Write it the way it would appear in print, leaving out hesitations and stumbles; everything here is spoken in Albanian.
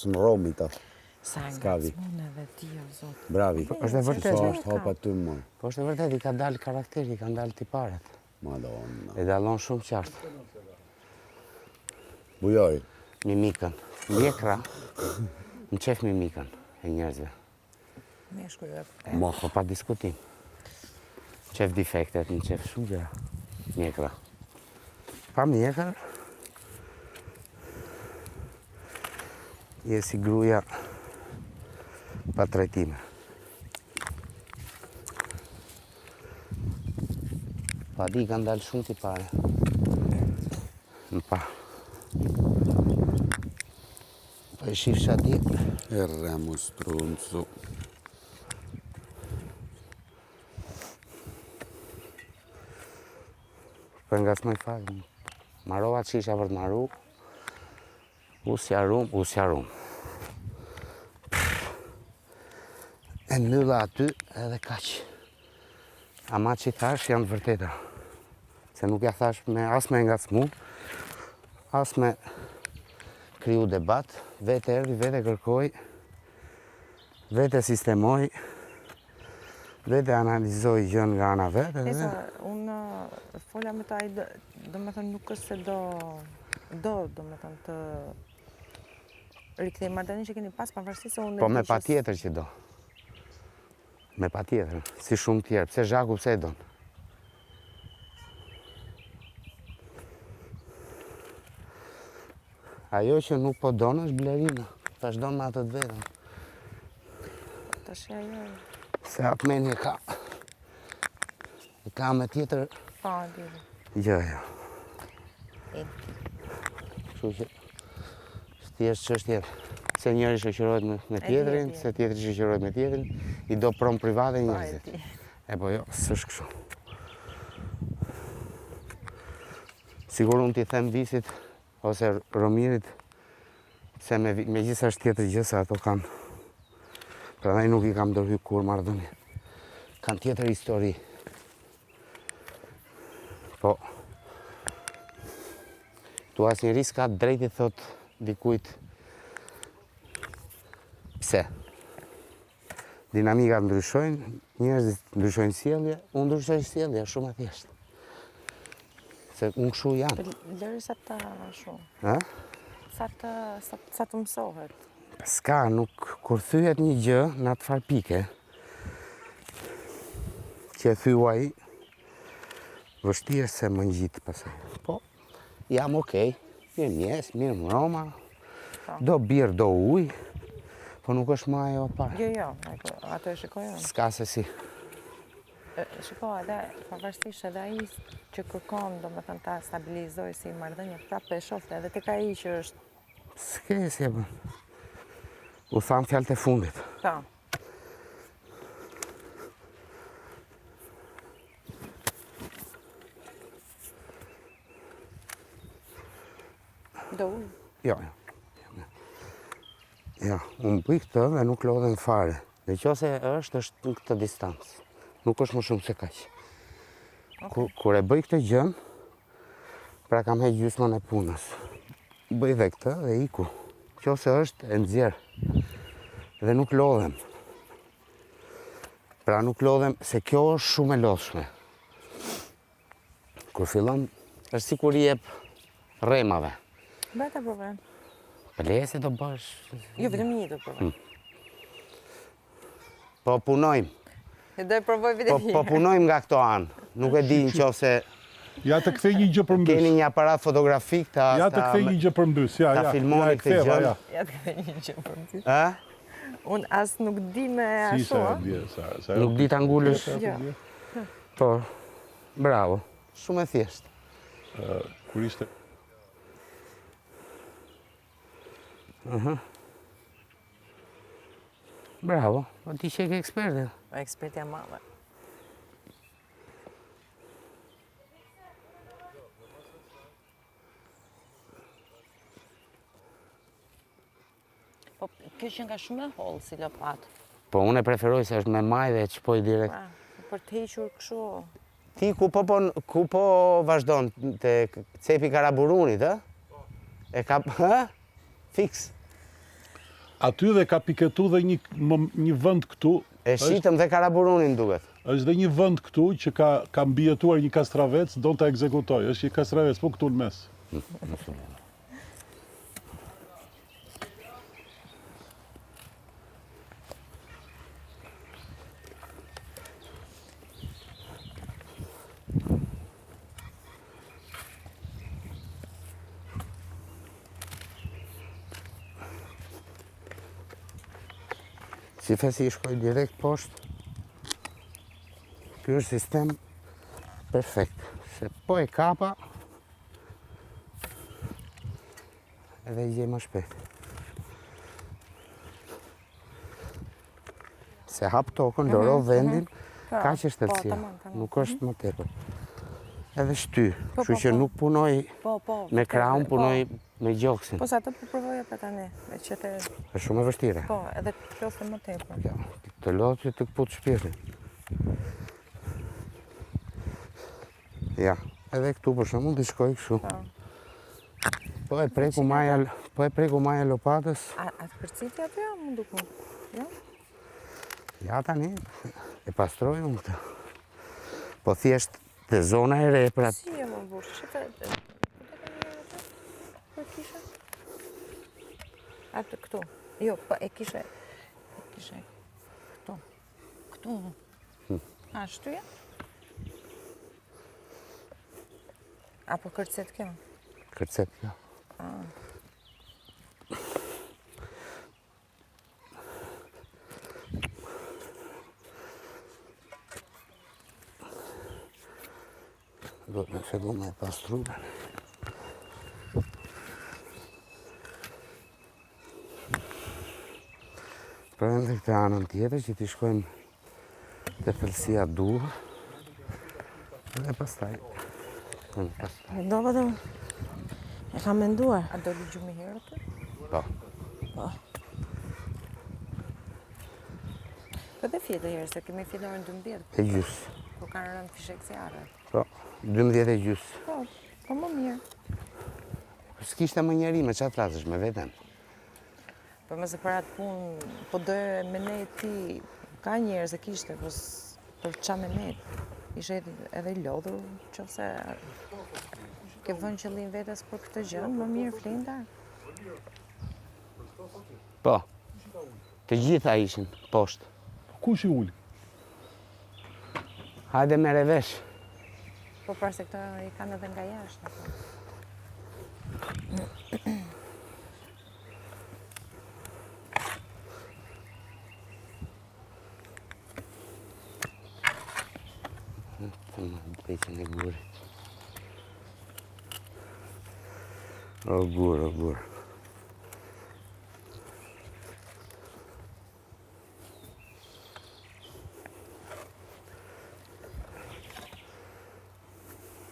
Në Romë ta. Sa e ngacmon edhe ti, o zot. Bravi. Po, është e vërtetë. Sa është hapa ty më. Po është e vërtetë, i ka dalë karakteri, i kanë dalë tiparet. Madonna. E dallon shumë qartë. Bujoj. Mimikën. Mjekra, më qef mimikën e njerëzve. Meshkuj e. Mo, po pa diskutim. Qef defektet, më qef shumë gjëra. Mjekra. Pa mjekër, je si gruja pa trajtime. Pa di kanë dalë shumë tipare. Në pa. Po e shifsha di. E rremu struncu. Po e ngacmoj fare. Marova që isha për të maru. U sqarum, u sqarum. E mbylla aty edhe kaq. Ama që i thash janë të vërteta. Se nuk ja thash me, as me ngacmu, as me kriju debat, vetë erdhi, vetë kërkoi, vetë sistemoi, vetë analizoi gjënë nga ana vetë. Edhe... Esa, unë fola me ta, do me thënë nuk është se do, do, do me thënë të rikthej marrëdhënien që keni pas, pavarësisht se unë... Po me patjetër që do. Me patjetër, si shumë tjerë, pse Zhaku pse e don? Ajo që nuk po don është Blerina, vazhdon me atë të vetën. Tash ajo. Se atë mendje ka. E ka me tjetër. Po, e di. Jo, jo. E di. Kështu që thjesht çështje se njëri shoqërohet me, me tjetrin, se tjetri shoqërohet me tjetrin, i do pronë private po, njerëzit. E po jo, s'është kështu. Sigur unë t'i them Visit ose Romirit se me, megjithëse është tjetër gjë se ato kanë prandaj nuk i kam ndërhy kurrë marrëdhënie. Kanë tjetër histori. Po, tu asnjeri s'ka drejt i thot dikujt pse. Dinamikat ndryshojnë, njerëzit ndryshojnë sjellje, unë ndryshoj sjellje, është shumë e thjeshtë. Se unë kështu jam. Po, lëri sa të shumë. Ha? Sa të, sa, sa të mësohet. S'ka, nuk, kur thyhet një gjë në atë farë pike, që e thyu ai, vështirë se më ngjit pastaj. Po, jam okej, mirëmëngjes, mirëmbrëma, po. do birrë, do ujë, po nuk është më ajo e para. Jo, jo, ato e shikoj unë. S'ka se si. Shiko, edhe pavarësisht edhe ai që kërkon, domethënë ta stabilizoj si marrëdhënie, prapë e shoh edhe tek ai që është S'ke si e bën. U thanë fjalët e fundit. Po. Do ujë? Jo, jo. Jo, unë bëj këtë dhe nuk lodhem fare. Në qoftë se është, është në këtë distancë. Nuk është më shumë se kaq. Kur, kur e bëj këtë gjënë, pra kam heq gjysmën e punës. Bëj dhe këtë dhe iku. Qoftë se është, e nxjerr. Dhe nuk lodhem. Pra nuk lodhem, se kjo është shumë e lodhshme. Kur fillon, është sikur i jep rremave. Bëj ta provoj. Po le se do bësh. Jo, vetëm një do provoj. Hmm. Po punojmë. E do e provoj vetëm po, një. Po punojmë nga këto anë. Nuk e di në qoftë se Ja të kthej një gjë përmbys. Keni një aparat fotografik ta Ja të kthej një gjë përmbys. Ja, ta ja. filmoni këtë gjë. Ja. Ja të kthej një gjë përmbys. Ë? Unë as nuk di me ashtu. Si sa di, sa, sa. Nuk di ta ngulësh. Jo. Po. Bravo. Shumë e thjeshtë. Kur ishte Aha. Bravo. Po ti që je eksperte. Ekspertja e madhe. Po, kjo që nga shumë e hollë si lopatë. Po, unë e preferoj se është me majë dhe e çpoj direkt. Pa, për të hequr kështu... Ti ku po, po, ku po vazhdon te cepi Karaburunit, ë? E ka, hë? Fiks. Aty dhe ka piketu dhe një, një vend këtu. E shitëm dhe Karaburunin duket. Është dhe një vend këtu që ka, ka mbijetuar një kastravec, don ta ekzekutojë. Është një kastravec, po këtu në mes. Shife si i shkoj direkt poshtë. Ky është sistem perfekt. Se po e kapa, edhe i gjej më shpejt. Se hap tokën, lëro mhm, vendin, mhm. Kaq është po, thellësia, nuk është mhm. më tepër. Edhe shty, po, kështu po, që nuk punoj me krahun, punoj me gjoksin. Po, sa të po provoja për tani, me që të... Është shumë e vështirë. Po, edhe të lodhte më tepër. Jo, të lodh që të këput shpirtin. Ja, edhe këtu për shembull t'i shkoj kështu. Po. Po e preku maja, po e preku maja lopatës. A, a të kërciti aty, a mund duku? Jo? Ja tani, e pastroj unë këtë. Po thjesht te zona e re, pra... Si e më burë, që të... Për kisha? Atë këtu. Jo, po e kishe... E kishe këtu. Këtu. Hm. A, shtyja? Apo kërcet kjo? Kërcet kjo. Ah. Duhet me fillu me pastru. Provojmë dhe këtë anën tjetër që t'i shkojmë te thellësia e duhur. Dhe pastaj. Do vetëm e kam menduar. A doli gjumi herët? Po. Po. Po dhe fjetë herë, se kemi fjetë orën 12. E gjysë. Po kanë rënë fishekzjarret. Po, 12 e gjysë. Po, po më mirë. S'kishte më njeri, me ça të flasësh, me veten. Po më se për atë punë, po do me nejt ti, ka njerëz e kishte, po për ça me nejt. Ishe edhe i lodhur, qoftë se ke vënë qëllim vetes për këtë gjë, më mirë flinda. Po, të gjitha ishin poshtë. Kush i uli? Hajde merre vesh. Po pra se këto i kanë edhe nga jashtë. Apo. Të më drejtën e gurit. O gur, o gur.